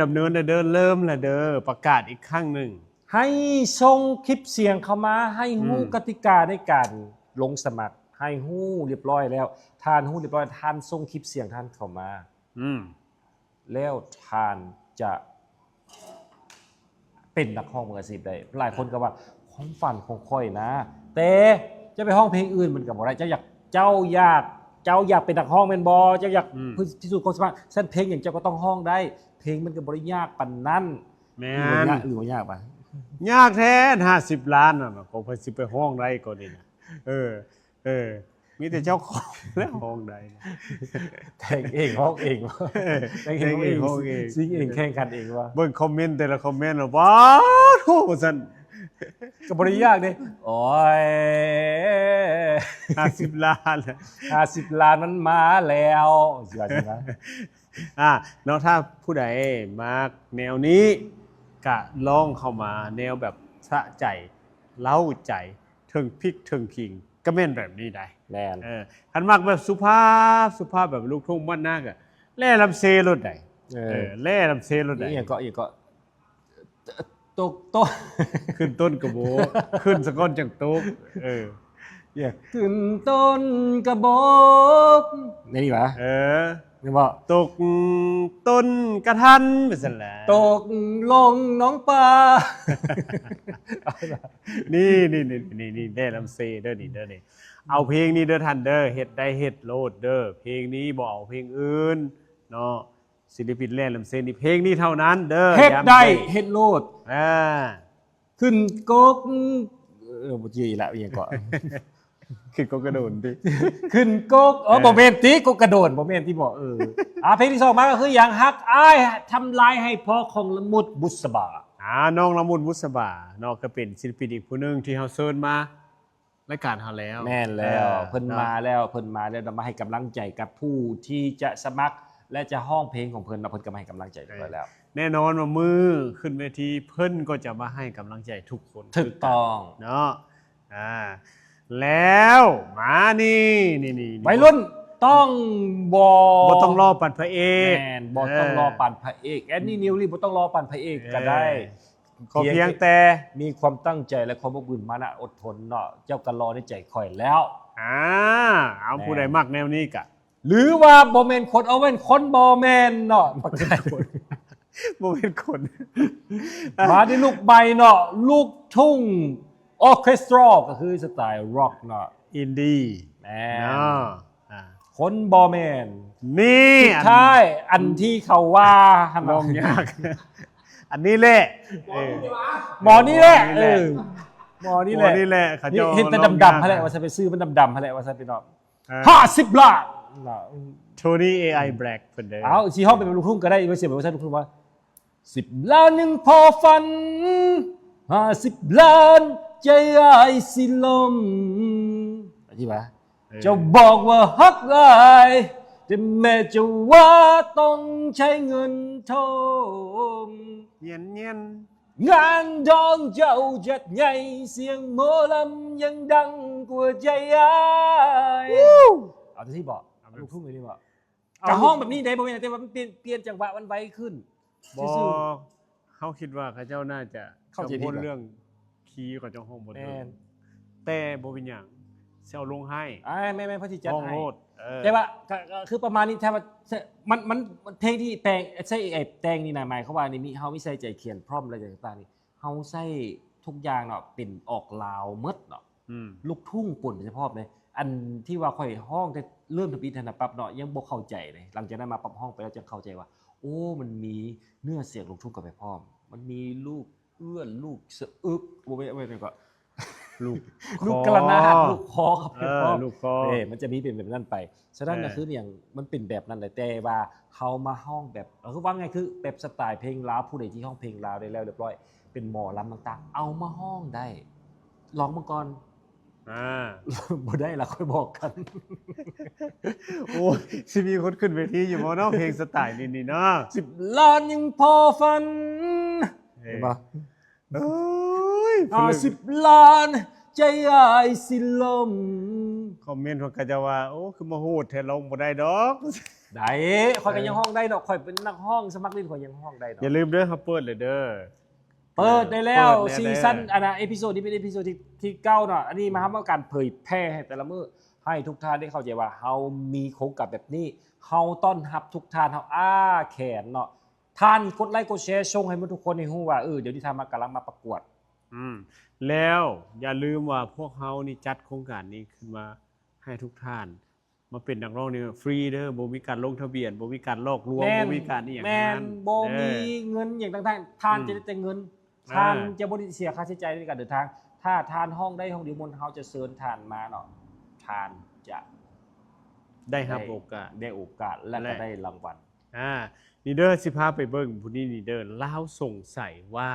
ດຳເນີນແລ້ວເດີ ເລີ່ມແລ້ວເດີ ປະກາດອີກຄັ້ງໜຶ່ງ. ໃຫ້ສົ່ງຄລິບສຽງເຂົ້າມາ ໃຫ້ຮູ້ ອືມ ກະຕິກາໃນການລົງສະໝັກ ໃຫ້ຮູ້ຮຽບຮ້ອຍແລ້ວ. ທ່ານຮູ້ຮຽບຮ້ອຍ ທ່ານສົ່ງຄລິບສຽງທ່ານເຂົ້າມາ ອືມ ແລ້ວທ່ານຈະເປັນນັກຮ້ອງມືອາຊີບໄດ້. ຫຼາຍຄົນກໍວ່າ ຄວາມຝັນຂອງຂ້ອຍນະ ແຕ່ຈະໄປຮ້ອງເພງອື່ນມັນກໍບໍ່ໄດ້. ເຈົ້າຢາກ ເຈົ້າຢາກ ເຈົ້າຢາກເປັນນັກຮ້ອງແມ່ນບໍ່? ເຈົ້າຢາກ ອືມ ພິສູດຄວາມສາມາດ ຊັ້ນເພງຫຍັງເຈົ້າກໍຕ້ອງຮ້ອງໄດ້. ເພງມັນກໍບໍ່ໄດ້ຍາກປານນັ້ນ. ແມ່ນ ຫຼືວ່າຍາກ ຫຼືວ່າຍາກວະ? ຍາກແທ້ ຫ້າສິບລ້ານນະ ກໍເພິ່ນຊິໄປຮ້ອງໄດ້ກໍນີ້ນະ. ເອີ ເອີ ມີແຕ່ເຈົ້າຂອງແຫຼະຮ້ອງໄດ້. ແຕ່ງເອງຮ້ອງເອງ ແຕ່ງເອງຮ້ອງເອງ ແຕ່ງເອງຮ້ອງເອງ ຊິງເອງ ແຂ່ງຂັນເອງວະ? ເບິ່ງຄອມເມັນແຕ່ລະຄອມເມັນແລ້ວ ວ້າໂທ້ ວ່າຊັ້ນ. ກໍບໍ່ໄດ້ຍາກເດ້. ໂອ້ຍ ຫ້າສິບລ້ານ ຫ້າສິບລ້ານມັນມາແລ້ວ ຊິວ່າຊັ້ນນະ. ອ່າ ເນາະ ຖ້າຜູ້ໃດມັກແນວນີ້ ກະລອງເຂົ້າມາແນວແບບສະໃຈ ເລົ້າໃຈ ເທິງພິກເທິງຄີງ ກະແມ່ນແບບນີ້ໄດ໋. ແມ່ນ ເອີ ຄັນມັກແບບສຸພາບ ສຸພາບແບບລູກທຸ່ງບ້ານນາ ກະແລ່ລຳເຊໂລດໄດ໋. ເອີ ເອີ ແລ່ລຳເຊໂລດໄດ໋. ອີ່ຫຍັງເກາະ ອີ່ຫຍັງເກາະ? ຕົກ ຕົກ ຂຶ້ນຕົ້ນກະໂບກ ຂຶ້ນສາກ່ອນຈັ່ງຕົກ. ເອີ ຂຶ້ນຕົ້ນກະບົກ ແນວນີ້ຫວາ? ເອີ ແມ່ນບໍ່? ຕົກຕົ້ນກະທັນ ວ່າຊັ້ນແຫຼະ ຕົກລົງໜອງປາ. ນີ້ ນີ້ ນີ້ ນີ້ ແດ່ລຳເຊເດີ ນີ້ເດີ ນີ້ ເອົາເພງນີ້ເດີທ່ານເດີ ເຮັດໄດ້ເຮັດໂລດເດີ. ເພງນີ້ບໍ່ເອົາເພງອື່ນເນາະ. ສິລະປິນແລ່ນລຳເຊນນີ້ ເພງນີ້ເທົ່ານັ້ນເດີ ເຮັດໄດ້ເຮັດໂລດ. ອ່າ ຂຶ້ນກົກ ເອີ ບໍ່ຈື່ອີກລະ ອີ່ຫຍັງເກາະ? ຂຶ້ນກົກກະໂດນຕິ ຂຶ້ນກົກ ເອີ ເອີ ບໍ່ແມ່ນຕິ ກົກກະໂດນ ບໍ່ແມ່ນຕິບໍ? ເອີ ອ່າ ເພງທີສອງມາກໍຄືຫຍັງ? ຮັກອ້າຍທຳລາຍໃຫ້ພໍ່ຂອງລະມຸດ ບຸດສະບາ. ອ່າ ນ້ອງລະມຸດ ບຸດສະບາເນາະ ກໍເປັນສິລະປິນອີກຜູ້ໜຶ່ງທີ່ເຮົາເຊີນມາ ລາຍການເຮົາແລ້ວ. ແມ່ນແລ້ວ ເອີ ເພິ່ນມາແລ້ວ ເນາະ ເພິ່ນມາແລ້ວ ມາໃຫ້ກຳລັງໃຈກັບຜູ້ທີ່ຈະສະໝັກ ແລະ ຈະຮ້ອງເພງຂອງເພິ່ນເນາະ ເພິ່ນກໍມາໃຫ້ກຳລັງໃຈເລີຍແລ້ວ. ແນ່ນອນວ່າມື້ຂຶ້ນເວທີ ເພິ່ນກໍຈະມາໃຫ້ກຳລັງໃຈທຸກຄົນ. ຖືກຕ້ອງເນາະ. ອ່າ ແລ້ວມານີ້ ນີ້ ນີ້ ໄວລຸ້ນຕ້ອງບໍ່ ບໍ່ຕ້ອງລໍປານພະເອກ. ແມ່ນ ບໍ່ຕ້ອງລໍປານພະເອກ. ແອນນີນິວລີບໍ່ຕ້ອງລໍປານພະເອກກໍໄດ້. ເອີ ຂໍພຽງແຕ່ມີຄວາມຕັ້ງໃຈ ແລະ ຄວາມອົບອຸ່ນມານະອົດທົນເນາະ ເຈົ້າກໍລໍໃນໃຈຂ້ອຍແລ້ວ. ອ່າ ເອົາ ແມ່ນ ຜູ້ໃດມັກແນວນີ້ກະ ຫຼືວ່າບໍ່ແມ່ນຄົນ ເອົາແມ່ນຄົນບໍ່ແມ່ນເນາະ ປະກາດຄົນ ບໍ່ແມ່ນຄົນ. ມາທີ່ລູກໃໝ່ເນາະ ລູກທຸ່ງອອເຄສຕຣາ ກໍຄືສະໄຕລັອກເນາະ ອິນດີ ແມ່ນ ເນາະ. ອ່າ ຄົນບໍ່ແມ່ນ ນີ້ ສຸດທ້າຍ ອັນ ອັນທີ່ເຂົາວ່າຫັ້ນ ຮ້ອງຍາກ ອັນນີ້ແຫຼະ ເອີ ໝໍນີ້ແຫຼະ ໝໍນີ້ແຫຼະ ເອີ ໝໍນີ້ແຫຼະ ໝໍນີ້ແຫຼະ ເຂົາເຈົ້າເຮັດແຕ່ດຳໆຫັ້ນແຫຼະ ວ່າຊັ້ນ ໄປຊື້ມັນດຳໆຫັ້ນແຫຼະ ວ່າຊັ້ນ ພີ່ນ້ອງ. ອ່າ ຫ້າສິບລ້ານ ໂທນີ ເອໄອ ແບລັກ ເພິ່ນເດີ. ເອົາ ຊິຮ້ອງເປັນລູກທຸ່ງກໍໄດ້ ໄປສຽງເປັນເວີຊັນລູກທຸ່ງວ່າ ສິບລ້ານຍັງພໍຝັນ ຫ້າສິບລ້ານໃຈອ້າຍຊິລົ້ມ ອະທິບາຍ ເອີ ເຈົ້າບອກວ່າຮັກຫຼາຍ ແຕ່ແມ່ເຈົ້າວ່າຕ້ອງໃຊ້ເງິນຖົມ ເຢັນໆ ງານດອງເຈົ້າຈັດໃຫຍ່ ສຽງໝໍລຳຍັງດັງກວ່າໃຈອ້າຍ. ເອົາຈັ່ງຊີ້ບໍ? ເອົາແບບລູກທຸ່ງເລີຍນີ້ບໍ? ເອົາ ກະຮ້ອງແບບນີ້ໄດ້ ບໍ່ແມ່ນ ແຕ່ວ່າມັນປ່ຽນ ປ່ຽນຈັງຫວະມັນໄວຂຶ້ນ ບໍ່ ຊື່ໆ. ເຮົາຄິດວ່າເຂົາເຈົ້າໜ້າຈະ ເຂົ້າໃຈຜິດ ກັງວົນເລື່ອງຄີ ເຂົາເຈົ້າຮ້ອງບໍ່ເຖິງ. ແມ່ນ ແຕ່ບໍ່ເປັນຫຍັງ ຊິເອົາລົງໃຫ້. ອ່າ ແມ່ນໆ ເພິ່ນຊິຈັດໃຫ້ ຮ້ອງໂລດ. ເອີ ແຕ່ວ່າ ກະ ກະຄືປະມານນີ້ ຖ້າວ່າ ມັນ ມັນ ມັນເພງທີ່ແຕ່ງ ໃຊ້ເອໄອແຕ່ງນີ້ນະ ໝາຍຄວາມວ່ານີ້ ມີ ເຮົາມີໃສ່ໃຈຂຽນພຣອມ ແລະ ຫຍັງຕ່າງໆນີ້ ເຮົາໃຊ້ທຸກຢ່າງເນາະ ເປັນອອກລາວໝົດເນາະ. ອືມ ລູກທຸ່ງປົນໄປສະເພາະເລີຍ. ອັນທີ່ວ່າຂ້ອຍຮ້ອງແຕ່ເລີ່ມທຳອິດຫັ້ນນະປັບເນາະ ຍັງບໍ່ເຂົ້າໃຈເລີຍ. ຫຼັງຈາກນັ້ນມາປັບ ຮ້ອງໄປແລ້ວຈັ່ງເຂົ້າໃຈວ່າ ໂອ້ ມັນມີເນື້ອສຽງລູກທຸ່ງເຂົ້າໄປພ້ອມ ມັນມີລູກເອື້ອນ ລູກສະອຶກ ບໍ່ແມ່ນ ບໍ່ແມ່ນຫຍັງເກາະ ລູກ ລູກກະລະນາດ ລູກຄໍເຂົ້າໄປພ້ອມ ເອີ ລູກຄໍ ເອີ ມັນຈະມີເປັນແບບນັ້ນໄປ. ສະນັ້ນ ເອີ ກໍຄືຫຍັງ ມັນເປັນແບບນັ້ນແຫຼະ ແຕ່ວ່າເຮົາມາຮ້ອງແບບ ກໍຄືວ່າງ່າຍ ຄືແບບສະໄຕເພງລາວ ຜູ້ໃດທີ່ຮ້ອງເພງລາວໄດ້ແລ້ວຮຽບຮ້ອຍ ເປັນໝໍລຳຕ່າງໆ ເອົາມາຮ້ອງໄດ້ ລອງເບິ່ງກ່ອນ. ອ່າ ບໍ່ໄດ້ລະ ຄ່ອຍບອກກັນ. ໂອ້ຍ ຊິມີຄົນຂຶ້ນເວທີຢູ່ບໍ່ເນາະ ເພງສະໄຕນີ້ນີ້ເນາະ? ສິບລ້ານຍັງພໍຝັນ ເຫັນບໍ່? ໂອ້ຍ ຫ້າສິບລ້ານໃຈອ້າຍຊິລົ້ມ. ຄອມເມັນພວກເຂົາເຈົ້າວ່າ ໂອ້ ຄືມາໂຫດແທ້ ຮ້ອງບໍ່ໄດ້ດອກ. ໄດ້ ຂ້ອຍກໍຍັງຮ້ອງໄດ້ເນາະ ຂ້ອຍເປັນນັກຮ້ອງສະໝັກຫຼິ້ນ ຂ້ອຍຍັງຮ້ອງໄດ້ເນາະ. ຢ່າລືມເດີ ເຮົາເປີດເລີຍເດີ. ເປີດໄດ້ແລ້ວ ເປີດແລ້ວເດີ ຊີຊັນ ອັນນ່າ ເອພິໂຊດນີ້ເປັນເອພິໂຊດທີ ທີເກົ້າເນາະ. ອັນນີ້ມາເຮົາມາການເຜີຍແຜ່ໃຫ້ແຕ່ລະມື້ ໃຫ້ທຸກທ່ານໄດ້ເຂົ້າໃຈວ່າເຮົາມີໂຄງການແບບນີ້ ເຮົາຕ້ອນຮັບທຸກທ່ານ ເຮົາອ້າແຂນເນາະ. ທ່ານກົດໄລກົດແຊສົ່ງໃຫ້ໝົດທຸກຄົນໃຫ້ຮູ້ວ່າ ເອີ ດຽວນີ້ທ່ານມາ ກຳລັງມາປະກວດ. ອືມ ແລ້ວຢ່າລືມວ່າພວກເຮົານີ້ຈັດໂຄງການນີ້ຂຶ້ນມາໃຫ້ທຸກທ່ານ ມາເປັນນັກຮ້ອງນີ້ຟຣີເດີ ບໍ່ມີການລົງທະບຽນ ບໍ່ມີການຫຼອກລວງ ແມ່ນ ບໍ່ມີການອີ່ຫຍັງ ແມ່ນ ທັງນັ້ນ ບໍ່ມີເງິນຫຍັງຕ່າງໆ ທ່ານຈະໄດ້ແຕ່ເງິນ ທ່ານຈະບໍ່ໄດ້ເສຍຄ່າໃຊ້ຈ່າຍໃນການເດີນທາງ. ຖ້າທ່ານຮ້ອງໄດ້ ຮ້ອງດີມ່ວນ ເຮົາຈະເຊີນທ່ານມາເນາະ ທ່ານຈະໄດ້ຮັບໂອກາດ ໄດ້ໂອກາດ ແລະ ແລະ ກໍໄດ້ລາງວັນ. ອາ ນີ້ເດີ ຊິພາໄປເບິ່ງຜູ້ນີ້ນີ້ເດີ ລາວສົງໄສວ່າ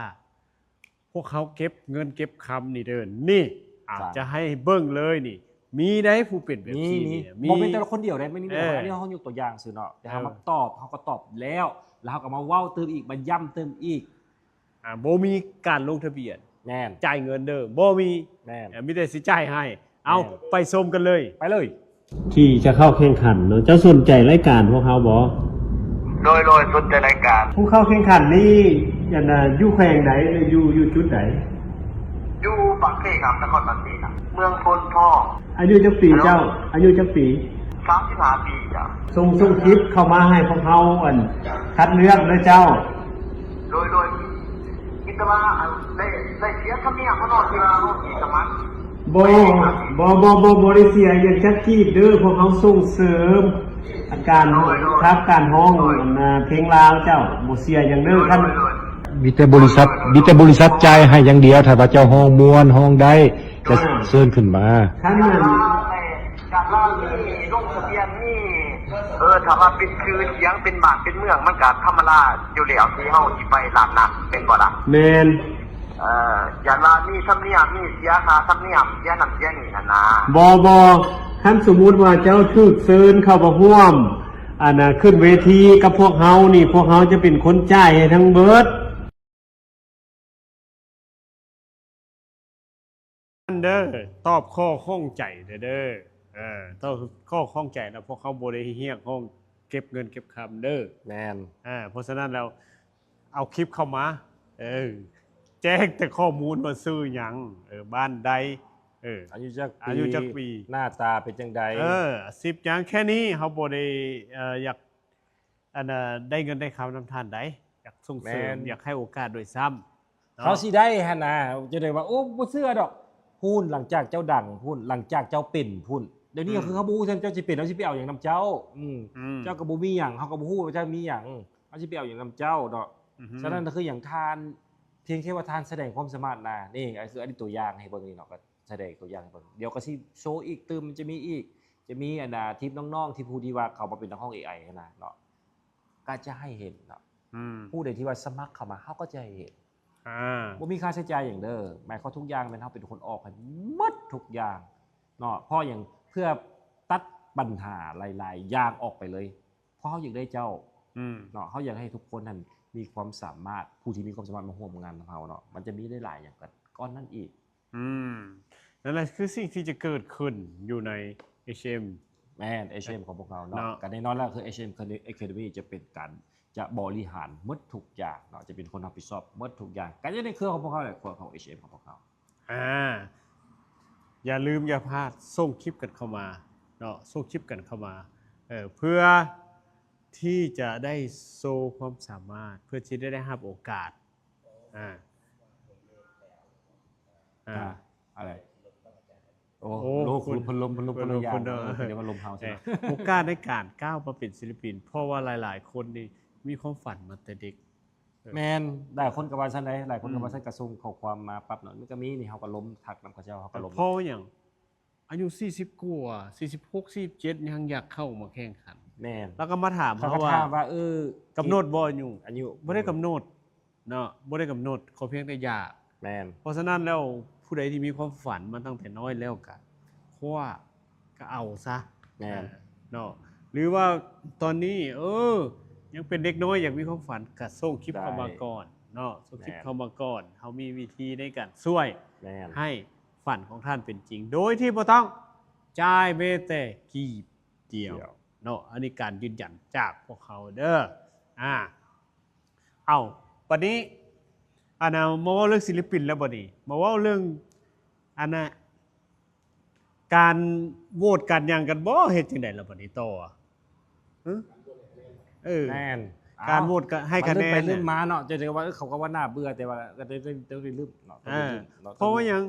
ພວກເຮົາເກັບເງິນເກັບຄຳນີ້ເດີ ນີ້ ອາ ຈະໃຫ້ເບິ່ງເລີຍນີ້ ມີໄດ໋ຜູ້ເປັນແບບນີ້ ມີ ມີ ມີ ບໍ່ແມ່ນແຕ່ລະຄົນດຽວໄດ໋ ມັນມີຫຼາຍ ເອີ ອັນນີ້ເຮົາຍົກຕົວຢ່າງຊື່ເນາະ ແຕ່ເຮົາ ເອີ ມາຕອບ ເຮົາກໍຕອບແລ້ວ ແລ້ວເຮົາກໍມາເວົ້າຕື່ມອີກ ມາຢ້ຳຕື່ມອີກ. ອາ ບໍ່ມີການລົງທະບຽນ ແມ່ນ ຈ່າຍເງິນເດີ ບໍ່ມີ ແມ່ນ ເອີ ມີແຕ່ຊິຈ່າຍໃຫ້. ເອົາ ແມ່ນ ໄປຊົມກັນເລີຍ ໄປເລີຍ. ທີ່ຈະເຂົ້າແຂ່ງຂັນເນາະ ເຈົ້າສົນໃຈລາຍການພວກເຮົາບໍ່? ໂດຍ ໂດຍ ສົນໃຈລາຍການ. ຜູ້ເຂົ້າແຂ່ງຂັນນີ້ ອັນນ່າ ຢູ່ແຂວງໃດ ຫຼື ຢູ່ ຢູ່ຈຸດໃດ? ຢູ່ປາກເຊຄັບ ນະຄອນປາກເຊຄັບ ເມືອງໂພນທອງ. ອາຍຸຈັກປີເຈົ້າ? ອາຍຸຈັກປີ? ສາມສິບຫ້າປີເຈົ້າ. ສົ່ງ ສົ່ງຄລິບເຂົ້າມາໃຫ້ພວກເຮົາ ອັນ ຄັດເລືອກເດີເຈົ້າ. ໂດຍ ໂດຍ ມີແຕ່ວ່າ ອັນ ໄດ້ ໄດ້ເສຍທຳນຽມເນາະ ທີ່ວ່າເຮົາຊິສະໝັກ. ບໍ່ ບໍ່ ບໍ່ ບໍ່ ບໍ່ໄດ້ເສຍຫຍັງຈັກກີບເດີ ພວກເຮົາສົ່ງເສີມການ ໂດຍ ໂດຍ ຮັບການຮ້ອງ ໂດຍ ອັນນ່າ ເພງລາວເຈົ້າ ບໍ່ເສຍຫຍັງເດີ. ໂດຍ ຄັນ ໂດຍ ໂດຍ ມີແຕ່ບໍລິສັດ ມີແຕ່ບໍລິສັດຈ່າຍໃຫ້ຢ່າງດຽວ ຖ້າວ່າເຈົ້າຮ້ອງມ່ວນ ຮ້ອງໄດ້ ຈະ ອ່າ ເຊີນຂຶ້ນມາ. ຄັນນັ້ນ ການລາວນີ້ລົງທະບຽນນີ້ ເອີ ຖ້າວ່າເປັນຊື່ສຽງ ເປັນບ້ານເປັນເມືອງ ມັນກະທຳມະດາຢູ່ແລ້ວທີ່ເຮົາຊິໄປຮ້ານນັ້ນ ແມ່ນບໍ່ລະ? ແມ່ນ. ເອີ ຢ້ານວ່າມີທຳນຽມ ມີເສຍຄ່າທຳນຽມ ເສຍນັ້ນເສຍນີ້ຫັ້ນນາ. ບໍ່ ບໍ່ ຄັນສົມມຸດວ່າເຈົ້າຖືກເຊີນເຂົ້າມາຮ່ວມ ອັນນ່າ ຂຶ້ນເວທີກັບພວກເຮົານີ້ ພວກເຮົາຈະເປັນຄົນຈ່າຍໃຫ້ທັງເບິດ. ອັນເດີ ຕອບຂໍ້ຂ້ອງໃຈເດີ ເອີ ຕອບຂໍ້ຂ້ອງໃຈນະ ພວກເຮົາບໍ່ໄດ້ຮຽກຮ້ອງເກັບເງິນເກັບຄຳເດີ. ແມ່ນ. ເອີ ເພາະສະນັ້ນແລ້ວ ເອົາຄລິບເຂົ້າມາ ເອີ ແຈ້ງແຕ່ຂໍ້ມູນວ່າຊື່ຫຍັງ ເອີ ບ້ານໃດ ເອີ ອາຍຸຈັກປີ ອາຍຸຈັກປີ ໜ້າຕາເປັນຈັ່ງໃດ ເອີ ອາຊີບຫຍັງ ແຄ່ນີ້ ເຮົາບໍ່ໄດ້ ເອີ ຢາກ ອັນ ເອີ ໄດ້ເງິນໄດ້ຄຳນຳທ່ານໃດ ຢາກສົ່ງເສີມ ແມ່ນ ຢາກໃຫ້ໂອກາດດ້ວຍຊ້ຳເນາະ ເຮົາຊິໄດ້ຫັ້ນນະ ຈະໄດ້ວ່າ ໂອ້ ບໍ່ເຊື່ອດອກ ພຸ້ນ ຫຼັງຈາກເຈົ້າດັງພຸ້ນ ຫຼັງຈາກເຈົ້າເປັນພຸ້ນ ດຽວນີ້ ອືມ ກໍຄືເຮົາບໍ່ຮູ້ເຈົ້າຊິເປັນ ເຮົາຊິໄປເອົາຫຍັງນຳເຈົ້າ ອືມ ອືມ ເຈົ້າກໍບໍ່ມີຫຍັງ ເຮົາກໍບໍ່ຮູ້ວ່າເຈົ້າມີຫຍັງ ເຮົາຊິໄປເອົາຫຍັງນຳເຈົ້າເນາະ ອືຮຶ ສະນັ້ນກໍຄືຫຍັງທ່ານ ພຽງແຄ່ວ່າທ່ານສະແດງຄວາມສາມາດນະ ນີ້ກໍຄືອັນນີ້ຕົວຢ່າງໃຫ້ເບິ່ງນີ້ເນາະ ກໍສະແດງຕົວຢ່າງໃຫ້ເບິ່ງ ດຽວກໍຊິໂຊອີກຕື່ມ ມັນຈະມີອີກ ຈະມີອັນນ່າ ທີມນ້ອງໆ ທີ່ຜູ້ທີ່ວ່າເຂົ້າມາເປັນນັກຮ້ອງເອໄອຫັ້ນນະເນາະ ກໍຈະໃຫ້ເຫັນເນາະ ອືມ ຜູ້ໃດທີ່ວ່າສະໝັກເຂົ້າມາ ເຮົາກໍຈະໃຫ້ເຫັນ ອ່າ ບໍ່ມີຄ່າໃຊ້ຈ່າຍຫຍັງເດີ ໝາຍຄວາມທຸກຢ່າງແມ່ນເຮົາເປັນຄົນອອກໃຫ້ໝົດທຸກຢ່າງເນາະ ເພາະຫຍັງ ເພື່ອຕັດບັນຫາຫຼາຍໆຢ່າງອອກໄປເລີຍ ເພາະເຮົາຢາກໄດ້ເຈົ້າ ອືມ ເນາະ ເຮົາຢາກໃຫ້ທຸກຄົນຫັ້ນມີຄວາມສາມາດ ຜູ້ທີ່ມີຄວາມສາມາດມາຮ່ວມງານນຳເຮົາເນາະ ມັນຈະມີໄດ້ຫຼາຍຢ່າງກັນ ກ້ອນນັ້ນອີກ ອືມ ນັ້ນແຫຼະຄືສິ່ງທີ່ຈະເກີດຂຶ້ນຢູ່ໃນ ເອຊເອັມ ແມ່ນ ເອຊເອັມ ຂອງພວກເຮົາເນາະ ເນາະ ກໍແນ່ນອນແລ້ວ ຄື ເອຊເອັມ Academy ຈະເປັນການ ຈະບໍລິຫານໝົດທຸກຢ່າງເນາະ ຈະເປັນຄົນຮັບຜິດຊອບໝົດທຸກຢ່າງ ກໍຢູ່ໃນເຄືອຂອງພວກເຮົາແຫຼະ ເຄືອຂອງ ເອຊເອັມ ຂອງພວກເຮົາ. ອ່າ ຢ່າລືມຢ່າພາດ ສົ່ງຄລິບກັນເຂົ້າມາເນາະ ສົ່ງຄລິບກັນເຂົ້າມາ ເອີ ເພື່ອທີ່ຈະໄດ້ໂຊຄວາມສາມາດ ເພື່ອທີ່ຈະໄດ້ຮັບໂອກາດ ອ່າ ອ່າ ອ່າ ອະໄລ? ໂອ້ ໂອ້ ໂລກ ຄົນ ພັດລົມ ພັດລົມ ຄົນ ຄົນລະຢ່າງ ຄົນ ເອີ ເອີ ເຂົາເອີ້ນວ່າລົມເຮົາ ໃຊ່ ໃຊ່ ໂອກາດໃນການກ້າວມາເປັນສິລະປິນ ເພາະວ່າຫຼາຍໆຄົນນີ້ມີຄວາມຝັນມາແຕ່ເດັກ ເອີ ແມ່ນ ຫຼາຍຄົນກໍວ່າຊັ້ນໃດ ຫຼາຍຄົນກໍວ່າ ອືມ ຊັ້ນ ກໍສົ່ງຂໍ້ຄວາມມາປັບເນາະ ມັນກໍມີນີ້ ເຮົາກໍລົມ ທັກນຳເຂົາເຈົ້າ ເຮົາກໍລົມ ເພາະຫຍັງ? ອາຍຸສີ່ສິບກວ່າ ສີ່ສິບຫົກ ສີ່ສິບເຈັດ ຍັງຢາກເຂົ້າມາແຂ່ງຂັນ ແມ່ນ ແລ້ວກໍມາຖາມເຮົາວ່າ ຖາມວ່າ ເອີ ກຳນົດບໍ່ອາຍຸ? ອາຍຸ ບໍ່ໄດ້ກຳນົດເນາະ ບໍ່ໄດ້ກຳນົດ ຂໍພຽງແຕ່ຢາກ ແມ່ນ ເພາະສະນັ້ນແລ້ວ ຜູ້ໃດທີ່ມີຄວາມຝັນມາຕັ້ງແຕ່ນ້ອຍແລ້ວ ກະຄວ້າ ກະເອົາຊະ ແມ່ນ ເອີ ເນາະ ຫຼືວ່າຕອນນີ້ ເອີ ຍັງເປັນເດັກນ້ອຍ ຢາກມີຄວາມຝັນ ກະສົ່ງຄລິບເຂົ້າມາກ່ອນເນາະ ສົ່ງຄລິບເຂົ້າມາກ່ອນ ເຮົາມີວິທີໃນການຊ່ວຍ ແມ່ນ ໃຫ້ ຝັນຂອງທ່ານເປັນຈິງ ໂດຍທີ່ບໍ່ຕ້ອງຈ່າຍແມ້ແຕ່ກີບດຽວ ດຽວ ເນາະ. ອັນນີ້ການຢືນຢັນຈາກພວກເຮົາເດີ. ອາ ເອົາ ບັດນີ້ ອັນນ່າ ມາເວົ້າເລື່ອງສິລະປິນແລ້ວບັດນີ້ ມາເວົ້າເລື່ອງ ອັນນ່າ ການໂຫວດການຫຍັງກັນບໍ ເຮັດຈັ່ງໃດລະບັດນີ້ຕໍ່? ຫຶ? ເອີ ແມ່ນ ການໂຫວດກະໃຫ້ຄະແນນ ມັນລືມໄປລືມມາເນາະ ຈະໄດ້ວ່າ ເອີ ເຂົາກໍວ່າໜ້າເບື່ອ ແຕ່ວ່າກໍໄດ້ ໄດ້ ໄດ້ລືມເນາະ ເອີ ຕ້ອງໄດ້ລືມເນາະ ເພາະວ່າຫຍັງ?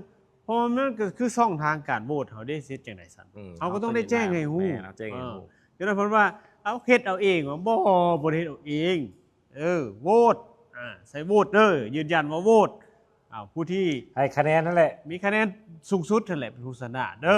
ເພາະວ່າມັນກໍຄືຊ່ອງທາງການໂຫວດເຮົາເດ້ ຊິເຮັດຈັ່ງໃດຊັ້ນ? ອືມ ເຮົາກໍຕ້ອງໄດ້ແຈ້ງໃຫ້ຮູ້ ແມ່ນ ແຈ້ງໃຫ້ຮູ້ ເອີ ຈົນວ່າເພິ່ນວ່າ ເອົາ ເຮັດເອົາເອງ ບໍ່ ບໍ່ໄດ້ເຮັດເອົາເອງ ເອີ ໂຫວດ ອາ ໃສ່ໂຫວດເດີ ຢືນຢັນວ່າໂຫວດ ເອົາ ຜູ້ທີ່ໃຫ້ຄະແນນນັ້ນແຫຼະ ມີຄະແນນສູງສຸດນັ້ນແຫຼະເປັນຜູ້ຊະນະເດີ.